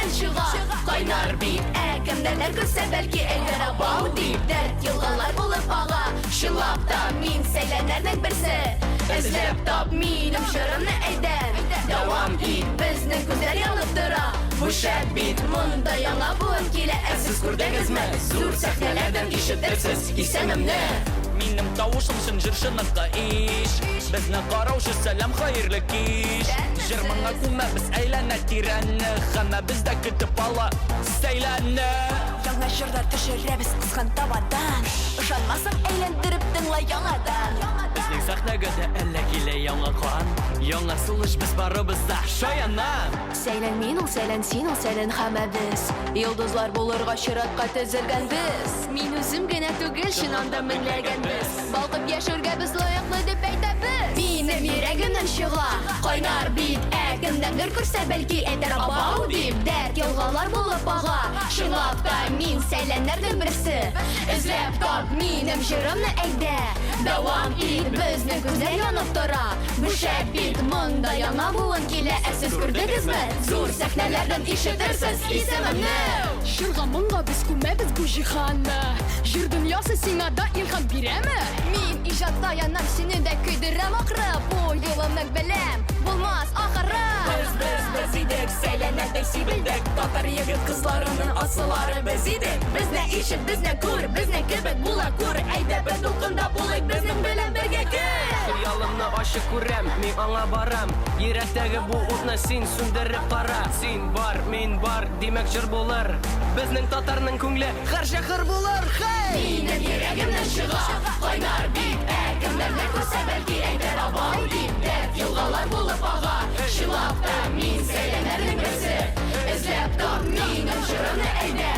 йөрәгемнән чыга Кайнар бит, ә кемнәрдер күрсә, бәлки әйтер абау дип. Дәрт елгалар булып ага. Чынлап та мин сәйләннәрнең берсе. Эзләп тап минем җырымны, әйдә. Дәвам ит, безнең күзләр янып тора. Бу шәп бит, монда яңа буын килә. Ә сез күрдегезме? Зур сәхнәләрдән ишетерсез исемемне. Минем тавышым чын җырчыныкы ич. Безне караучы сәлам, хәерле кич. Җыр моңа күмәбез әйләнә тирәне. Һәммәбез дә көтеп ала сәйләнне. Яңа җырлар төшерәбез кызган табадан. Ышанмасаң, әйләндереп тыңла яңадан. Безнең сәхнәгә дә әллә килә яңа кан. Яңа сулыш, без барыбыз да шаяннан. Сәйлән мин ул, сәйлән син ул, сәйлән һәммәбез. Йолдызлар булырга чиратка тезелгән без. Мин үзем генә түгел, чыннан да меңләгән без. Балкып яшәргә без лаеклы дип әйтәбез. Минем йөрәгемнән чыга кайнар бит, ә кемнәрдер күрсә, бәлки әйтер абау дип. Дәрт елгалар булып ага. Чынлап та мин сәйләннәрнең берсе. Эзләп тап минем җырымны, әйдә. Дәвам ит, безнең күзләр янып тора. Бу шәп бит, монда яңа буын килә. Ә сез күрдегезме? Зур сәхнәләрдән ишетерсез исемемне. Җырга моңга без күмәбез бу җиһанны. Җыр дөньясы сиңа да илһам бирәме? Мин иҗатта янам, сине дә көйдерәм ахры. Бу юлымны беләм, булмас ахыры. Без, без, без идек, сәйләнәрдәй сибелдек. Татар егет кызларының асыллары без идек. Безне ишет, безне күр, безнең кебек була күр. Әйдә бер дулкында булыйк, безнең белән бергә кер. Хыялымны ачык күрәм, мин аңа барам. Йөрәктәге бу утны син сүндереп кара. Син бар, мин бар, димәк җыр булыр. Безнең татарның күңле һәрчак хөр булыр. Хей! Минем йөрәгемнән чыга кайнар бит, ә кемнәрдер күрсә, бәлки әйтер абау дип. Дәрт елгалар булып ага. Чынлап та мин сәйләнәрнең берсе. Эзләп тап минем җырымны, әйдә.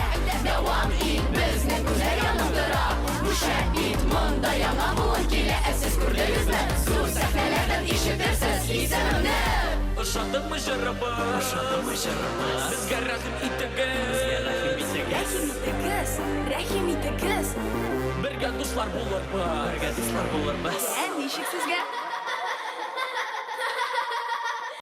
Дәвам ит, безнең күзләр янып тора. Бу шәп бит, монда яңа буын килә. Ә сез күрдегезме? Зур сәхнәләрдән ишетерсез исемемне. Ошадымы җырыбыз? Ошадымы җырыбыз? Безгә рәхим итегез. Безгә рәхим итегез. Рәхим итегез, рәхим итегез. Бергә дуслар булырбыз. Бергә дуслар булырбыз. Ә ничек сезгә?